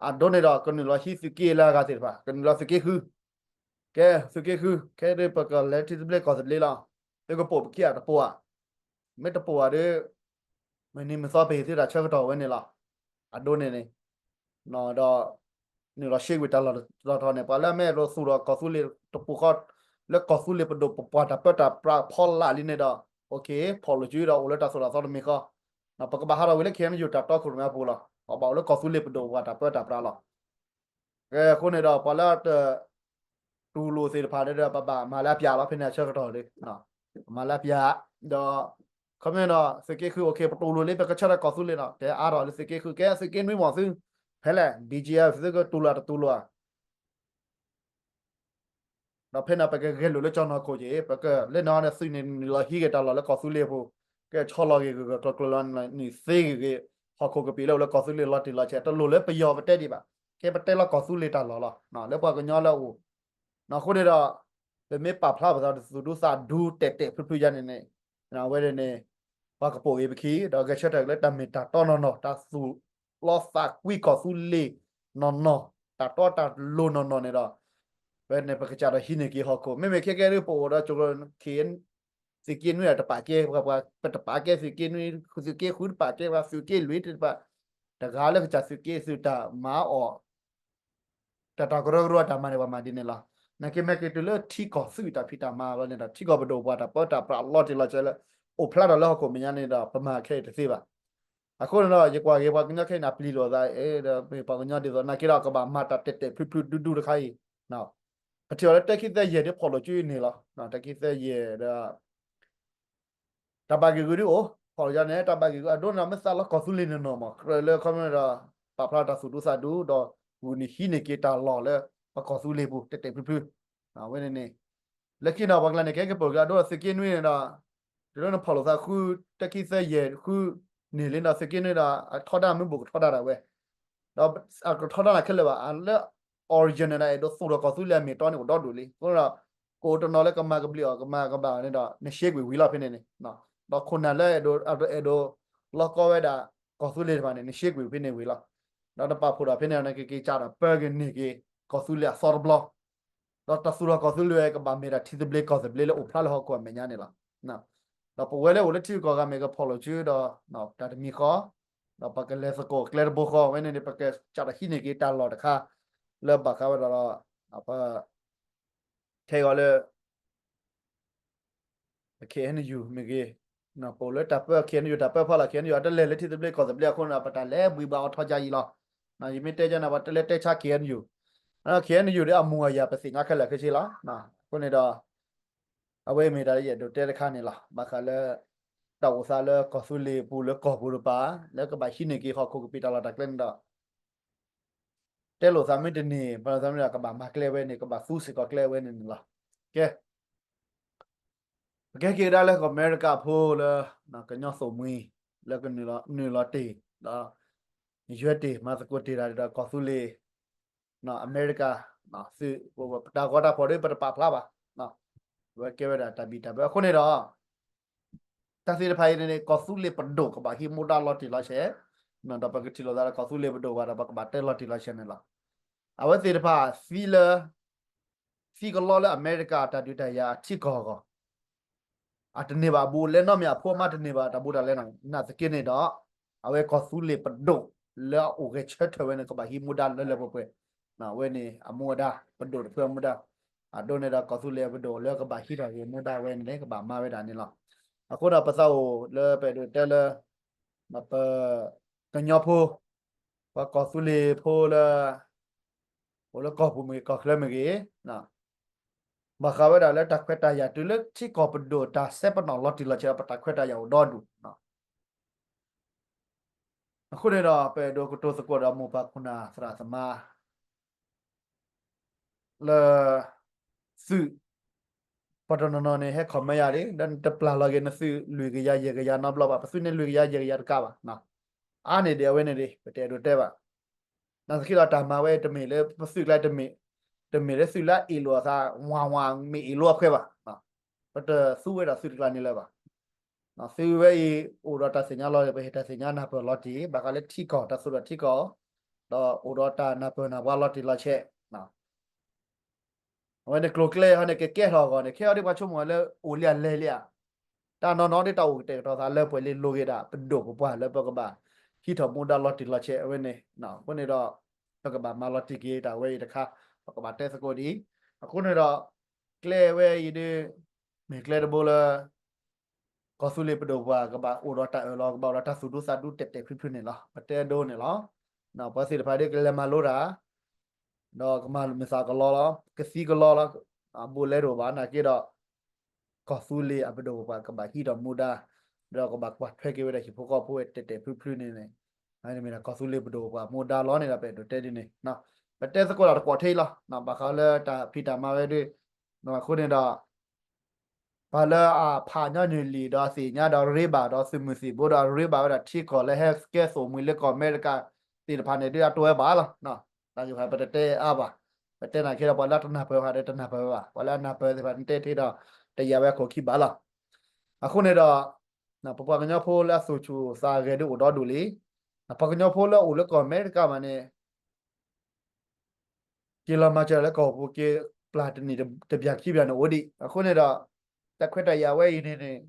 အဒိန့ၣ်ဒီး ကနုာ်လီၤဟံးသုးက့လၢအဂၤသ့ၣ်တဖၣ် ကနုာ်လီၤသုးက့ဃု ကဲသုးက့ဃု ခဲဒ်ပကလဲၤထံသဘျ့ကီၢ်သဘျ့လီၤ. သုကပိာ်ပခံဂၤတပိာ်ဧါ, မ့ၢ်တပိာ်ဧါဒီး မုၢ်နံၤမုၢ်သီပဟ့ၣ်သုတၢ်ဆၢကတီၢ်ဝဲန့ၣ်လီၤ. အဒိန့ၣ်န့ၣ် ဒီး နုာ်လီၤရှဲကွံာ်တၢ်လီၢ်တတီၤန့ၣ် ပှၤလၢအမ့ၢ်အဲၣ်ဒိးသူၣ်ထီၣ်ကီၢ်သူလ့ၤတပူၤဃီ လၢကီၢ်သူလ့ၤပဒိၣ်ပပှၢ်တၢ်ပၢတၢ်ပြးဖီလာ်လံန့ၣ်ဒီး OK ဖီၣ်လိာ်စုဒီးအိၣ်လၢတၢ်သိၣ်တၢ်သီတမံၤဃီ ပကဘၣ်ဟးထီၣ်ဝံၤလၢ K N U တၢ်တီခိၣ်ရိၣ်မဲအပူၤလီၤ. ပဘၣ်အိၣ်လၢကီၢ်သူလ့ၤပဒိၣ်ပပှၢ်တၢ်ပၢတၢ်ပြးလီၤ. အဃိန့ၣ်ဒီး ပှၤလၢတ တူၢ်လိာ်သ့ၣ်တဖၣ်ဒီး ပဘၣ်မၤလၢအပျၢ်လီၤ ဖဲန့ၣ်အဆၢကတီၢ်ဒီး ပမၤလၢအပျၢ် ဒီး ခီမ့ၢ်ဒီး သုးက့ဃု OK ပတူၢ်လိာ်လံ ပကဆၢထၢၣ်ကီၢ်သူလ့ၤလီၤ တဲအါထီၣ်လၢသုးက့ဃု ကဲသုးက့နွံမီၢ်သု ဖဲလဲၣ် B G F သုကတူၢ်လိာ်တတူၢ်လိာ်ဧါ ဒီးဖဲန့ၣ် ပကဂဲၤလိာ်လၢကၠီနီၢ်ခိၣ်က့ၤ ပကလဲၤနုာ်ဟီန့ၣ် သုးန့ၣ်နုာ်လီၤဟံးက့ၤတၢ်လီၢ်လၢကီၢ်သူလ့ၤအပူၤ ကဲဆီလီၤက့ၤဂၢၢ်ဂၢၢ်ကျၢၤကျၢၤလီၤ နုာ်သ့ဂ့ၤဂ့ၤ ဟီၣ်ခိၣ်ကပံာ်လၢအိၣ်လၢကီၢ်သူလ့ၤလီၤတံၢ်လီၤဆဲး တလိၣ်လၢပယီၤပတဲဒံးဘၣ် ကဲပတဲလၢကီၢ်သူလ့ၤတၢ်လီၢ်လီၤ လၢပှၤကညီလၢအအိၣ် အဃိန့ၣ်ဒီး ပမ့ၢ်ပာ်ဖျါပသးသူၣ်ဒူသးဒူတဲာ်တဲာ်ဖျုးဖျုးယါန့ၣ်န့ၣ် အဝဲန့ၣ်န့ၣ် ပှၤကပိာ်ဂ့ၤပခံ ဒီးဂဲၤဆၢထၢၣ်လၢတၢ်မ့ၢ်တၢ်တီနီၢ်နီၢ် တၢ်သူၣ်လီသးကွံကီၢ်သူလ့ၤနီၢ်နီၢ် တၢ်တီတၢ်လိၤနီၢ်နီၢ်န့ၣ်ဒီး ဝဲန့ၣ်ပကစးဒီးဟံးန့ၢ်က့ၤဟီၣ်ခိၣ် မ့မ့ၢ်ခဲကဲဒ်ပအိၣ်ဒီးကၠိ သုးက့နွံတပာ်ကဲ ပတပာ်ကဲသုးက့နွံ သုးက့ဃုတပာ်ကဲ ပသုးက့လွံၢ်တပာ် တဂၤလၢကစၢ်သုးက့သုးတၢ်မၤအီၣ် တၢ်တၢ်ကရၢကရိအတၢ်မၤန့ၣ် ပှၤမၤဒ်န့ၣ်လီၤ. နာ်က့မ့ၢ်က့ၤတုၤလၢထံကီၢ်သုးတၢ်ဖံးတၢ်မၤဘၣ်န့ၣ်ဒီး ထံကီၢ်ပဒိၣ်ပှၤတၢ်ပၢတၢ်ပြးလီၤတံၢ်လီၤဆဲးလၢ အိၣ်ဖျါထီၣ်လၢဟီၣ်ခိၣ်မဲာ်ညါန့ၣ်ဒီး ပမၤခဲအံၤတသ့ဘၣ်. အဃိန့ၣ်ဒီး ယကွၢ်က့ၤပှၤကညီခဲအံၤန့ၣ် ပျံၤလိာ်သး အဲ ဒီးမ့ၢ်ပှၤကညီဒ်သိး နာ်က့ဒီးကဘၣ်မၤတၢ်တဲာ်တဲာ်ဖျုးဖျုးဒူဒူတခါအံၤ ပထံၣ်အီၤလၢတၢခံသၢယဲၢ်ဒ်ဖီၣ်လိာ်စုအံၤန့ၣ်လီၤ. တၢခံသၢယဲၢ်ဒီး တၢ်ဘၣ်ဂ့ၢ်ဂုာ်ဒ်အိၣ် ဖီၣ်လိာ်ယါန့ၣ် တၢ်ဘၣ်ဂ့ၢ်ဂုာ်အဒိန့ၣ်ဒီး မ့ၢ်သးလီၤကီၢ်သူလ့ၤန့ၣ်နီၢ်မး ကြၢးလၢခီမ့ၢ်ဒီး ပာ်ဖျါတၢ်သူၣ်ဒူသးဒူ ဒီးဂုာ်န့ၢ်ဟံးန့ၢ်က့ၤတၢ်လီၢ်လၢ ပကီၢ်သူလ့ၤပူၤ တဲာ်တဲာ်ဖျုးဖျုး အဝဲန့ၣ်န့ၣ် လၢခံဒီးပှၤကျါန့ၣ် ကဟဲက့ၤပိာ်က့ၤအဒိဒီးသုးက့နွံန့ၣ်ဒီး တုၤလၢနဖီၣ်လိာ်သးဃု တၢခံသၢယဲၢ်ဃုန့ၣ်လံဒီးသုးက့နွံဒီး အထီဒါမ့ၢ်ဘူးကထီဒါဒၣ်ဝဲ ဒီးအကထီဒါနၤခဲလၢာ်ဘၣ် အလၢ original န့ၣ်ဒီး အဲၣ်ဒိးသူၣ်ထီၣ်ကီၢ်သူလ့ၤအမ့ၢ်တီန့ၣ် အိၣ်ဒီဒူၣ်လံ. အဃိဒီး ကအိၣ်တနီၤလၢကမၤကဘျံးအီၤ ကမၤကဘၣ်န့ၣ်ဒီး နရှဲကွံာ်ဝံၤလီၤဖဲန့ၣ်န့ၣ် ဒီးခိၣ်နၢ်လၢအဲၣ်ဒိး အဲၣ်ဒိး လီၢ်ကီဝဲဒၣ် ကီၢ်သူလ့ၤတဖၣ်န့ၣ် နရှဲကွံာ်ဖဲန့ၣ်ဝံၤလီၤ. ဒီးနပာ်ဖှိၣ်ဒီးဖဲန့ၣ် နကက့ၤကးဒီးပၢက့ၤန့ၢ်က့ၤ ကီၢ်သူလ့ၤအသီတဘျီ ဒီးတၢ်သူၣ်ထီၣ်ကီၢ်သူလ့ၤဝဲကဘၣ်မ့ၢ်တၢ်ထံသဘျ့ကီၢ်သဘျ့လၢအိၣ်ဖျါလၢဟီၣ်ခိၣ်အမဲာ်ညါန့ၣ်လီၤ. ဒီးပဝဲလၢအိၣ်လၢထံဂုၤကီၢ်ဂၤမ့ၢ်ကဖီၣ်လိာ်စုဒီး တၢ်တမံၤဃီ ဒီးပကလဲၤသကိးကျဲတဘိဃီ ဝဲန့ၣ်န့ၣ် ပကစးဒီးဟံးန့ၢ်က့ၤတၢ်လီၢ်တခါ လၢဘၣ်ဃးဝဲဒၣ်ဒီး ပ ထဲအီၤလၢ KNU မ့ၢ်ဂ့ၤ ပအိၣ်လၢတၢ်ပၢ KNU တၢ်ပၢဖီလာ် KNU အတလဲၤလၢထံသဘျ့ကီၢ်သဘျ့အဃိန့ၣ်ဒီး ပတၢ်လဲၤဘှံးဘှးအီၤထီၣ်ကါအံၤလီၤ. ယမ့ၢ်တဲကန့ၣ် ပတလဲၤတဲဆါ KNU KNU ဒီးအမူးအယၤ ပသ့ၣ်ညါခဲလၢာ်ခဲဆ့လီၤ. အဃိန့ၣ်ဒီး အဝဲမ့ၢ်တၢ်လၢယအဲၣ်ဒိးတဲတခါန့ၣ်လီၤ. ဘၣ်ဃးလၢ တၢ်အိၣ်သးလၢကီၢ်သူလ့ၤပူၤလၢကီၢ်ပူၤတပၤ လၢကဘၣ်ဟံးန့ၢ်က့ၤဟီၣ်ခိၣ်ကပံာ်တၢ်လီၢ်တၢ်ကျဲန့ၣ်ဒီး တဲလိာ်သးမ့ၢ်တန့ၢ် ပသးမ့ၢ်ဒီး ကဘၣ်မၤကျဲဝဲန့ၣ် ကဘၣ်သူစ့ၢ်ကီးကျဲဝဲန့ၣ်န့ၣ်လီၤ. ကဲ ပကဟဲက့ၤကဒါလၢကီၢ်အမဲရကၤဖိလၢ ကညီသိၣ်မှံၤ လၢကနုာ်လီၤတ့ၢ် ဒီး ယွဲတ့ၢ် မၤသကိးတ့ၢ်တၢ်ဒီးကီၢ်သူလ့ၤ အမဲရကၤ သုး ပတၢ်ဂီၤတၢ်ဖီၣ်ဒီး ပတပာ်ဖျါဘၣ်. အဝဲကဲဝဲဒၣ်တၢ်ဘံၣ်တၢ်ဘၢအဃိန့ၣ်ဒီး တၢ်သ့ၣ်တဖၣ်အံၤန့ၣ် ကီၢ်သူလ့ၤပဒိၣ်ကဘၣ်ဟံးမူဒါလီၤတံၢ်လီၤဆဲး, ဒီးပကထံၣ်လိာ်သးဒီးကီၢ်သူလ့ၤပဒိၣ်ဘၣ်ဒီး ပကဘၣ်တဲလီၤတံၢ်လီၤဆဲးန့ၣ်လီၤ. အဝဲသ့ၣ်တဖၣ်သံလၢ သံကလီလၢအမဲရကၤတၢ်ဒုးတၢ်ယၤအထံကီၢ်အဂီၢ် အတန့ၢ်ဘၣ်အဘူးအလဲနီတမံၤ အဖိအမါတန့ၢ်ဘၣ်တၢ်ဘူးတၢ်လဲနီတမံၤ နာ်သက့န့ၣ်ဒီး အဝဲကီၢ်သူလ့ၤပဒိၣ်လၢအအိၣ်ဂဲၤဆၢထၢၣ်ဝဲန့ၣ် ကဘၣ်ဟံးမူဒါလၢလၢပှဲၤပှဲၤ, အဝဲန့ၣ်အမူအဒါ ပဒိၣ်တဖုအမူဒါ, အဒိန့ၣ်ဒီးကီၢ်သူလ့ၤပဒိၣ်လၢကဘၣ်ဟံးထီၣ်ဂ့ၤမူဒါဝဲန့ၣ် ကဘၣ်မၤဝဲဒၣ်န့ၣ်လီၤ. အဃိဒီးပသးအိၣ်လၢပအဲၣ်ဒိးတဲလၢ ပ ကညီဖိ ပှၤကီၢ်သူလ့ၤဖိလၢ အိၣ်လၢကီၢ်ပူၤမ့ၢ်ဂ့ၤ ကီၢ်ချၢမ့ၢ်ဂ့ၤ, ဘၣ်ဃးဝဲဒၣ်လၢတၢ်ခွဲးတၢ်ယာ်တုၤလၢထံကီၢ်ပဒိၣ်တၢ်စဲပနီၣ်လီၤတံၢ်လီၤဆဲးဒီး ပတၢ်ခွဲးတၢ်ယာ်အိၣ်ဒီဒူၣ်. အဃိန့ၣ်ဒီး ပအဲၣ်ဒိးကတိၤသကိးဒီးမိၢ်ပၢ်ခိၣ်နၢ်သရၣ်သမါ လၢ သုး ပှၤတနီၤနီၤန့ၣ် ဟဲ comment ယၤဒၣ် လၢနတပျၢ်လီၤက့ၤနသုးလွံၢ်ကယၤယဲၢ်ကယၤနီတဘျီဘၣ်, ပသုးန့ၣ်လွံၢ်ကယၤယဲၢ်ကယၤတကးဘၣ်, အါန့ၢ်ဒံးအဝဲန့ၣ်ဒံး ပတအဲၣ်ဒိးတဲဘၣ်. နာ်သက့ဒီးတၢ်မၤဝဲတမ့ၢ်လၢပသုးကျါတမ့ၢ်, တမ့ၢ်လၢသုးလၢအအ့ၣ်လိာ်အသး ဝါဝါ မ့ၢ်အ့ၣ်လိာ်အခွဲးဘၣ်. ပတသူဝဲဒၣ်သုးတကျါန့ၣ်လၢၤဘၣ်. သုးဝဲအံၤ အိၣ်ဒီးတၢ်သ့ၣ်ညါလီၤ ပဟ့ၣ်တၢ်သ့ၣ်ညါနၢ်ပၢၢ်လီၤတံၢ် ဘၣ်ဃးလၢထံကီၢ် တၢ်သိၣ်ဒီးထံကီၢ်, ဒီးအိၣ်ဒီးတၢ်နၢ်ပၢၢ်နၢ်ပှၤလီၤတံၢ်လီၤဆဲး အဝဲန့ၣ်ကျိၤကျဲဟီန့ၣ် ကကဲထီၣ်အဂီၢ်န့ၣ် ခဲအံၤဒ်ပှၤဆိကမိၣ်ဝဲလၢအိၣ်လံဧါလဲၤလံဧါ, တၢ်နီၢ်နီၢ်ဒ်တၢ်အိၣ်ကတဲာ်ကတီၤသးလၢပှဲၤလံလိၤဂ့ၤဒၣ် ပဒိၣ်ပပှၢ်လၢပကဘၣ်ဟံးထီၣ်မူဒါလီၤတံၢ်လီၤဆဲးအဝဲန့ၣ်, အဃိန့ၣ်ဒီး ပကဘၣ်မၤလီၤတံၢ်က့ၤတၢ်ဝဲအံၤတခါ, ပကဘၣ်တဲသကိးဒ်အံၤ, အဃိန့ၣ်ဒီး ကျဲဝဲအံၤဒ် မ့ၢ်ကျဲတဘိလၢ ကီၢ်သူလ့ၤပဒိၣ်ပှၤ ကဘၣ်အိၣ်ဒီးတၢ်အၢၣ်လီၤ ကဘၣ်အိၣ်ဒီးတၢ်သူၣ်ဒူသးဒူတဲာ်တဲာ်ဖျုးဖျုးန့ၣ်လီၤ. ပတဲဒိန့ၣ်လီၤ. ပှၤသ့ၣ်တဖၣ်ဒ်ကလဲၤမၤလိတၢ် ဒီးကမၤမုာ်သးကလီလီၤ ကသံကလီလီၤ, အဘူးအလဲတအိၣ်ဘၣ် နာ်သက့ဒီး ကီၢ်သူလ့ၤအပဒိၣ်ပပှၢ်ကဘၣ်ဟံးထီၣ်မူဒါ, ဒီးကဘၣ်ကွၢ်ထွဲက့ၤဝဲဒၣ်ဟံၣ်ဖိဃီဖိတဲာ်တဲာ်ဖျုးဖျုးန့ၣ်န့ၣ်, မ့ၢ်ဒၣ်ကီၢ်သူလ့ၤပဒိၣ်ပပှၢ်မူဒါလီၤန့ၣ်ဒီး ပအဲၣ်ဒိးတဲဒ်န့ၣ်, ပတဲသကိးဒီးတကွီၢ်ထဲအံၤလီၤ. ဘၣ်ဃးလၢတၢ်ဖံးတၢ်မၤဝဲဒ် အဃိန့ၣ်ဒီး ပှၤလၢအဖးညီနုၢ်လံာ်ဒီးအသ့ၣ်ညါဒီးရ့ဘၣ်ဒီးသုးမုၢ်သံၣ်ဘိဒီးရ့ဘၣ်ဝဲဒၣ်ထံကီၢ်လၢဟဲကဲသိၣ်မှံၤလၢကီၢ်အမဲရကၤသ့ၣ်တဖၣ်န့ၣ် ဒ်အတအိၣ်ဝဲဘၣ်လီၤ. တၢ်ဂ့ၢ်ဖးပတတဲအါဘၣ်, ပတဲနာ်က့ဒီးပှၤလၢအတနၢ်ပၢၢ်ဘၣ်ဒီးတနၢ်ပၢၢ်ဝဲဘၣ်, ပှၤလၢအနၢ်ပၢၢ်သ့ၣ်တဖၣ်တဲထဲဒီး တယာ်ဝဲအခိၣ်ခံဘၣ်လီၤ. အဃိန့ၣ်ဒီး ပပှၤကညီဖိလၢအသူၣ်ဆူၣ်သးဂဲၤဒ်အိၣ်ဒီဒူၣ်လံ, ပှၤကညီဖိလၢအအိၣ်လၢကီၢ်အမဲရကၤမးန့ၣ် က့ၤလီၤမၤစၢၤလၢကီၢ်ပူၤက့ၤပျၢ်တနံၣ်တဘျီခံဘျီန့ၣ်အိၣ်ဒံး, အဃိန့ၣ်ဒီး တၢ်ခွဲးတၢ်ယာ်ဝဲအံၤန့ၣ်န့ၣ်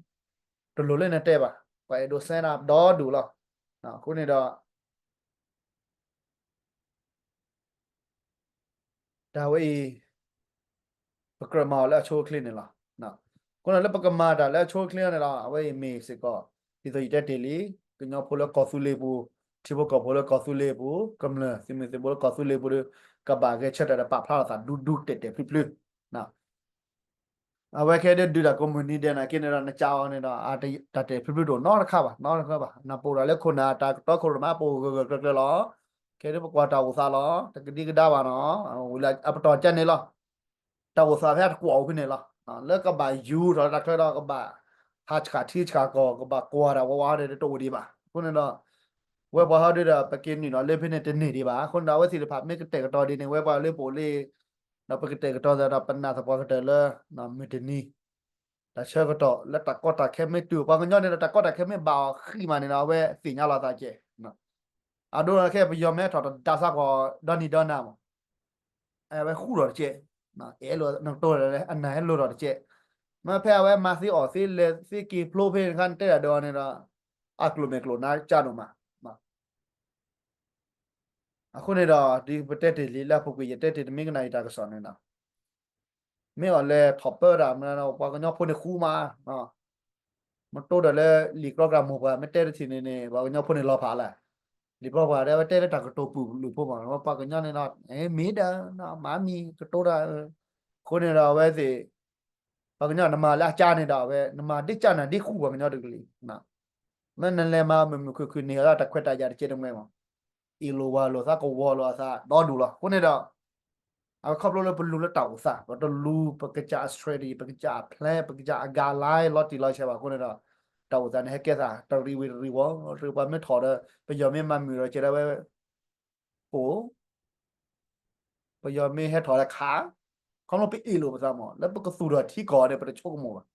တလိၣ်လၢနတဲဘၣ်, ပှၤအဲၣ်ဒိးစဲနၤဒီဒူၣ်လီၤ. အဃိန့ၣ်ဒီး တၢ်ဝဲအံၤ ပကြၢးမၤအီၤလၢအဆိအချ့န့ၣ်လီၤ. အဃိန့ၣ်လၢပကမၤတၢ်လၢအဆိအချ့န့ၣ်ဒီး အဝဲအံၤမ့ၢ်စ့ၢ်ကီး ဒ်သိးယတဲတ့ၢ်လံ, ကညီဖိလၢကီၢ်သူလ့ၤပူၤ, ထံဖိကီၢ်ဖိလၢကီၢ်သူလ့ၤပူၤ, ကမျၢၢ်သုးမုၢ်သံၣ်ဘိလၢကီၢ်သူလ့ၤပူၤဒီး ကဘၣ်ဂဲၤဆၢထၢၣ်ဒီးပာ်ဖျါထီၣ်သးဒူဒူတဲာ်တဲာ်ဖျုးဖျုး အဝဲခဲဒုးဒုးတၢ်ကိးမုၢ်နံၤဒဲးနာ်က့န့ၣ်ဒီး နကးအီၤန့ၣ်ဒီး တၢ်တဲာ်ဖျုးဖျုးတအိၣ်နီတခါဘၣ်, နီတခါဘၣ်. နပအိၣ်ဒၣ်လၢခိၣ်နၢ်တၢ်ကတီခိၣ်ရိၣ်မဲ ပအိၣ်ဂၢၢ်ဂၢၢ်ကျၢၤကျၢၤလီၤ. ခဲဒုးပကွၢ်တၢ်အိၣ်သးလီၤ, တကဒံကဒါဘၣ်နီၤ, အပတီၢ်ကဲန့ၣ်လီၤ. တၢ်အိၣ်သးဖဲအတကွီၣ်အိၣ်ဖဲန့ၣ်လီၤ. လၢကဘၣ်ယူၤထီၣ်လၢတၢ်ချၢဒီးကဘၣ် ဟးဆှးထံဆှးကီၢ် ကဘၣ်ကွၢ်တၢ်ဝးဝးဒီးတအိၣ်ဒံးဘၣ်. အဃိန့ၣ်ဒီး ဝဲပှၤဟီဒုဒီး ပက့ၤနုာ်လီၤလၢဖဲန့ၣ်တန့ၢ်ဒံးဘၣ်. အဃိန့ၣ်ဒီး အဝဲသ့ၣ်တဖၣ်မ့ၢ်ကတဲာ်ကတီၤဒ်န့ၣ် ဝဲပှၤလၢပအိၣ်လံ ဒီးပကတဲာ်ကတီၤသးဒီးပနာ်သပှၢ်ကတၢၢ်လၢ မုၢ်တနံၤ တၢ်ဆၢကတီၢ်လၢတၢ်ကီတၢ်ခဲမ့ၢ်တုၤ ပှၤကညီန့ၣ်ဒီး တၢ်ကီတၢ်ခဲမ့ၢ်ဘၣ်အီၤဃံးမးန့ၣ်ဒီး အဝဲသ့ၣ်ညါလီၤသးကဲး. အဒိခဲပယီၤမ့ၢ်ထီၣ်တဒါစါကွီၢ်ဒီနံၤဒီနၤမး အဝဲဃူထီၣ်တကဲး, အဲၣ်လိာ်နကတိၤ အနၢ်ဟဲလိာ်ထီၣ်တကဲး. မ့ၢ်ဖဲအဝဲမၤသ့အီၣ်သ့လဲၤသ့က့ၤဖျိဖဲန့ၣ်ခါ နတဲတၢ်ဒီးအီၤန့ၣ်ဒီး အကျိၤမဲာ်ကျိၤနါကၢ်ဒိၣ်မး. အဃိန့ၣ်ဒီး ဒ်ပတဲတ့ၢ်လံလၢအပူၤကွံာ် ယတဲတ့ၢ်တမံၤကနၣ်အံၤတၢ်ကစီၣ်န့ၣ်ဒီး မ့ၢ်အီၤလဲၤထီၣ်ပၢတၢ် ပှၤကညီဖိန့ၣ်ဃူမး, မတိၢ်ဒီးလၢလံာ်ကြီကြာ်မိၢ်ပှၢ် မ့ၢ်တဲတထံၣ်န့ၣ်န့ၣ် ပှၤကညီဖိန့ၣ်လီၤဖးလၢ လံာ်ကြီကြာ်ပှၢ်ဒီး အဝဲတဲလၢတၢ်ကတိၤပူၤလုာ်ဖိမး ပှၤကညီန့ၣ်ဒီး မ့ၢ်ဒီး မၤမံၤကတိၤတၢ် အဃိန့ၣ်ဒီးအဝဲသ့ၣ် ပှၤကညီနမၤလၢအကၢ်န့ၣ်ဒီး အဝဲနမၤဒ်ကၢ်နၤဒ်ဃူပှၤကညီတကလုာ် မ့ၢ်နလဲၤမၤမုာ်မုာ်ခုၣ်ခုၣ်န့ၣ် အတၢ်ခွဲးတၢ်ယာ်တကဲတမှဲမး အ့ၣ်လိာ်ဝၤလိာ်သး ကဝီၤလိာ်အသးဒီဒူၣ်လီၤ. အဃိန့ၣ်ဒီး အဝဲခီဖျိလၢပလူၤလၢတၢ်အိၣ်သး ပတလူၤ ပကစၢ်အ strategy ပကစၢ်အ plan ပကစၢ်အ guideline လီၤတံၢ်လီၤဆဲးဘၣ်အဃိန့ၣ်ဒီး တၢ်အိၣ်သးန့ၣ် ဟဲကဲသး တရံးဝံၤတရံးဝီၤ ရံးပှၤမ့ၢ်ထီၣ်ဒီး ပယီၤမ့ၢ်မၤမုာ်ဒီးကဲဒၣ်ဝဲ အိၣ် ပယီၤမ့ၢ်ဟဲထီၣ်ဒီးခး ခီဖျိပအ့ၣ်လိာ်ပသးမး လၢပကသူၣ်ထီၣ်ထံကီၢ်န့ၣ် ပတဆိကမိၣ်ဘၣ်.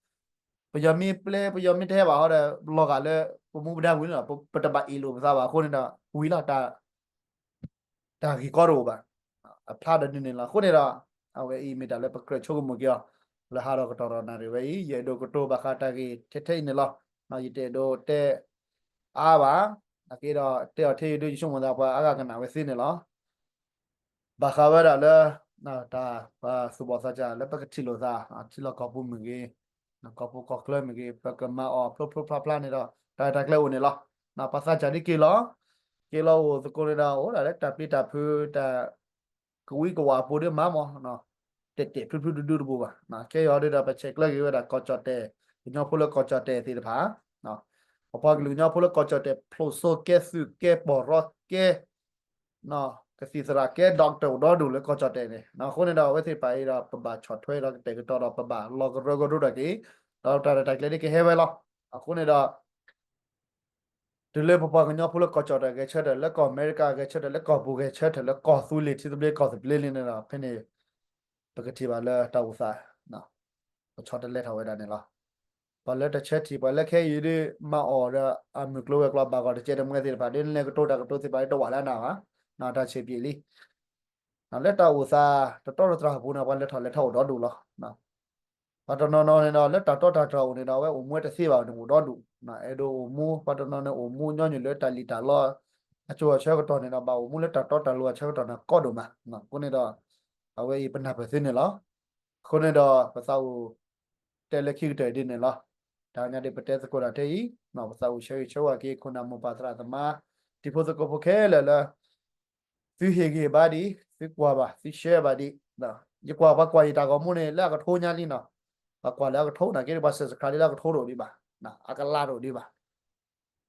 ပယီၤမ့ၢ်ပျဲ ပယီၤမ့ၢ်တဟဲဘၣ်ဟီဒီး လီၤဂာ်လၢပမူပဒါဝံၤန့ၣ်လီၤ. ပတဘၣ်အ့ၣ်လိာ်ပသးဘၣ်အဃိန့ၣ်ဒီး ဝံၤလီၤ တၢ်ဂ့ၢ်ကီတအိၣ်ဘၣ်. အဖျါဒီးဒ်န့ၣ်လီၤ. အဃိန့ၣ်ဒီး အဝဲအံၤမ့ၢ်တၢ်လၢပကြၢးဆိကမိၣ်က့ၤအီၤ လၢဟါဒီးကတီၢ်ဒီးနၣ်ရံၣ်ဝဲအံၤ ယအဲၣ်ဒိးကတိၤဘၣ်ဃးတၢ်ဂ့ၢ်ထဲထဲအံၤန့ၣ်လီၤ. ယတအဲၣ်ဒိးတဲအါဘၣ် နာ်က့ဒီးတဲအီၤထဲအံၤဒ်ယဆိကမိၣ်သး ပှၤအါဂၤကနၣ်ဝဲသ့န့ၣ်လီၤ. ဘၣ်ဃးဝဲဒၣ်လၢ တၢ်ပသူၣ်ဘီၣ်သးစၢ်လၢပကထံၣ်လိာ်သး ထံလီၢ်ကီၢ်ပူၤမ့ၢ်ဂ့ၤ ကီၢ်ပူၤကီၢ်ချၢမ့ၢ်ဂ့ၤ ပကမၤအီၤဖျိဖျိဖျါဖျါန့ၣ်ဒီး တၢ်ရဲၣ်တၢ်ကျဲၤအိၣ်န့ၣ်လီၤ. ပှၤသးစၢ်ဒ်က့ၤလီၤ က့ၤလီၤအိၣ်သကိးန့ၣ်ဒီး အိၣ်ဒၣ်လၢတၢ်ပျံၤတၢ်ဖုးတၢ် ကဝံကဝးအပူၤဒ်မးမး တဲာ်တဲာ်ဖျုးဖျုးဒူဒူတဘိဘၣ်. ခဲအံၤဒ်ဒီးပဆဲးကျၢက့ၤဝဲဒၣ်ကီၢ်ကၠီၣ်တဲၣ် ကညီဖိလၢကီၢ်ကၠီၣ်တဲၣ်သ့ၣ်တဖၣ် ပပှၤကလုာ်ကညီဖိလၢကီၢ်ကၠီၣ်တဲၣ် ဖျိးစိကဲသုးကဲပီၢ်ရီကဲ ကသံၣ်သရၣ်ကဲ doctor အိၣ်ဒီဒူၣ်လၢကီၢ်ကၠီၣ်တဲၣ်န့ၣ် အဃိန့ၣ်ဒီး အဝဲသ့ၣ်တဖၣ်အံၤဒီး ပဘၣ်ဆီၣ်ထွဲဒီးကတဲာ်ကတီၤဒီး ပဘၣ်လီၤကရၢကရိဒီးက့ၤ ဒီးတၢ်ရဲၣ်တၢ်ကျဲၤဒ်ကဟဲဝဲလီၤ. အဃိန့ၣ်ဒီး တုၤလၢပပှၤကညီဖိလၢကီၢ်ကၠီၣ်တဲၣ်ဂဲၤဆၢထၢၣ် လၢကီၢ်အမဲရကၤဂဲၤဆၢထၢၣ် လၢကီၢ်ပူၤဂဲၤဆၢထၢၣ် လၢကီၢ်သူလ့ၤထံသဘျ့ကီၢ်သဘျ့လံန့ၣ်ဒီး ဖဲန့ၣ် ပကထံၣ်ဘၣ်လၢတၢ်အိၣ်သး ပဆီတလဲထီၣ်ဝဲဒၣ်န့ၣ်လီၤ. ပှၤလၢတဆၢထံၣ် ပှၤလၢခဲအံၤဒ်မၤအီၣ်ဒီးအမုၢ်ကျိၤဝဲၤကျိၤဘၣ်ဂီၢ်တကဲတမှဲသ့ၣ်တဖၣ် ဒ်လဲၤကတိၤတၢ်ကတိၤသ့ၣ်တဖၣ်ဒ်တဝးလၢအနၢ်ဘၣ် တၢ်ဆံးပျံၤလံ လၢတၢ်အိၣ်သး တတီတတြၢ်အပူၤန့ၣ် ပှၤလဲၤထီၣ်လဲၤထီအိၣ်ဒီဒူၣ်လီၤ. ပှၤတနီၤနီၤန့ၣ်ဒီး လၢတၢ်တီတၢ်တြၢ်အိၣ်န့ၣ်ဒီး အဝဲအိၣ်မူဝဲတသ့ဘၣ်န့ၣ်အိၣ်ဒီဒူၣ်, အဲၣ်ဒိးအိၣ်မူ ပှၤတနီၤန့ၣ်အိၣ်မူညီနုၢ်လၢတၢ်လံၣ်တၢ်လီ အစိၤအဆၢကတီၢ်န့ၣ်ဒီး ဘၣ်အိၣ်မူလၢတၢ်တီတၢ်လိၤအဆၢကတီၢ်န့ၣ်ကီဒိၣ်မး, အဃိန့ၣ်ဒီး အဝဲအံၤပနၢ်ပၢၢ်သုန့ၣ်လီၤ. အဃိန့ၣ်ဒီး ပသးအိၣ်တဲလၢခံကတၢၢ်ဒ်န့ၣ်လီၤ. တၢ်ညါဒ်ပတဲသကိးတၢ်ထဲအံၤ ပသးအိၣ်ဆၢဂ့ၤဆၢဝါက့ၤ ခိၣ်နၢ်မိၢ်ပၢ်သရၣ်သမါ တံၤဖိသကိးဖိခဲလၢာ်လၢ သုဟ့ၣ်ဂံၢ်ဘါဒံး သုကွၢ်ဘၣ် သု share ဘၣ်ဒံး, ယကွၢ်ပှၤကွၢ်ယတၢ်ဂီၤမူန့ၣ် လၢအကထိညါလံနီၤ, ပှၤကွၢ်လၢအကထိနာ်က့ ပှၤ subscribe လၢအကထိတအိၣ်ဒံးဘၣ်, အကလးတအိၣ်ဒံးဘၣ်,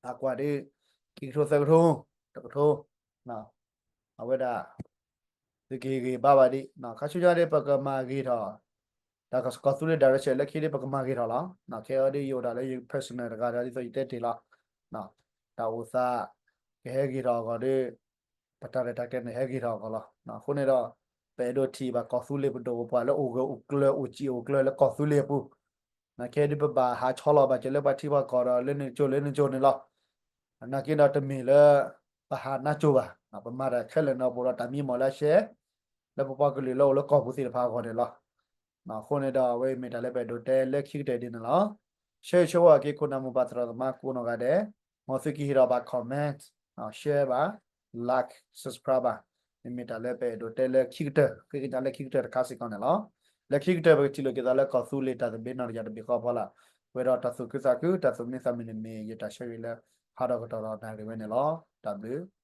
အကွၢ်ဒ် ခံကထိသၢကထိ တကထိ, အဝဲဒၣ် သုကဟ့ၣ်ဂံၢ်ဘါဘၣ်ဒံး, ခါဆူညါဒ်ပကမၤဂ့ၤထီၣ် တၢ်ကီၢ်သူလ့ၤ direction လၢခံဒ်ပကမၤဂ့ၤထီၣ်လီၤ. ခဲအံၤဒ်ယအိၣ်ဒၣ်လၢယ personal တဂၤဒီး ဒ်သိးယတဲတ့ၢ်လီၤ, တၢ်အိၣ်သး ကဟဲဂ့ၤထီၣ်အဂီၢ်ဒီး ပတၢ်ရဲၣ်တၢ်ကျဲၤန့ၣ်ဟဲဂ့ၤထီၣ်အဂီၢ်လီၤ. အဃိန့ၣ်ဒီး ပအဲၣ်ဒိးထံၣ်ဘၣ်ကီၢ်သူလ့ၤပဒိၣ်ပပှၢ်လၢအိၣ်ဂၢၢ်အိၣ်ကျၢၤအိၣ်စံာ်အိၣ်ကျၢၤလၢကီၢ်သူလ့ၤအပူၤ, ခဲအံၤဒ်ပဘၣ်ဟးဆီလီၤဘၣ်စၢၤလၢပှၤထံပှၤကီၢ်ဒီးလၢနကၠိလၢနကၠိန့ၣ်လီၤ. နာ်က့ဒီးတမ့ၢ်လၢ ပဟးနါကၠိဘၣ်, ပမၤတၢ်ခဲလၢာ်န့ၣ် ပအိၣ်ဒီးတၢ်မံမီၢ်လၢအရှဲ လၢပပှၤကလုာ်လၢအိၣ်လၢကီၢ်ပူၤသ့ၣ်တဖၣ်အဂီၢ်န့ၣ်လီၤ. အဃိန့ၣ်ဒီး အဝဲအံၤမ့ၢ်တၢ်လၢပအဲၣ်ဒိးတဲလၢခံကတၢၢ်ဒ်န့ၣ်လီၤ. ဆၢဂ့ၤဆၢဝါက့ၤခိၣ်နၢ်မိၢ်ပၢ်သရၣ်သမါကိးနီၢ်ဂၤဒဲး, မ်သုကဟ့ၣ်ထီၣ်ဘၣ် comment, share ဘၣ်, like, subscribe ဘၣ်, မ့မ့ၢ်တၢ်လၢပအဲၣ်ဒိးတဲလၢခံကတၢၢ် ဃ့ကညးလၢခံကတၢၢ်တခါစ့ၢ်ကီးန့ၣ်လီၤ. လၢခံကတၢၢ်ပကထံၣ်လိာ်က့ၤသးလၢကီၢ်သူလ့ၤတၢ်သဘျ့နီၢ်တယၢ်တဘ့ၣ်ဃီဖီလာ်, ပှဲၤဒီးတၢ်သူၣ်ခုသးခု တၢ်သူၣ်မံသးမုာ်န့ၣ်မ့ၢ်ယတၢ်ဆၢဂ့ၤလၢ ဟါဒီးကတီၢ်ဒီးနၣ်ရံၣ်ဝဲန့ၣ်လီၤ. တၢ်ဘျုး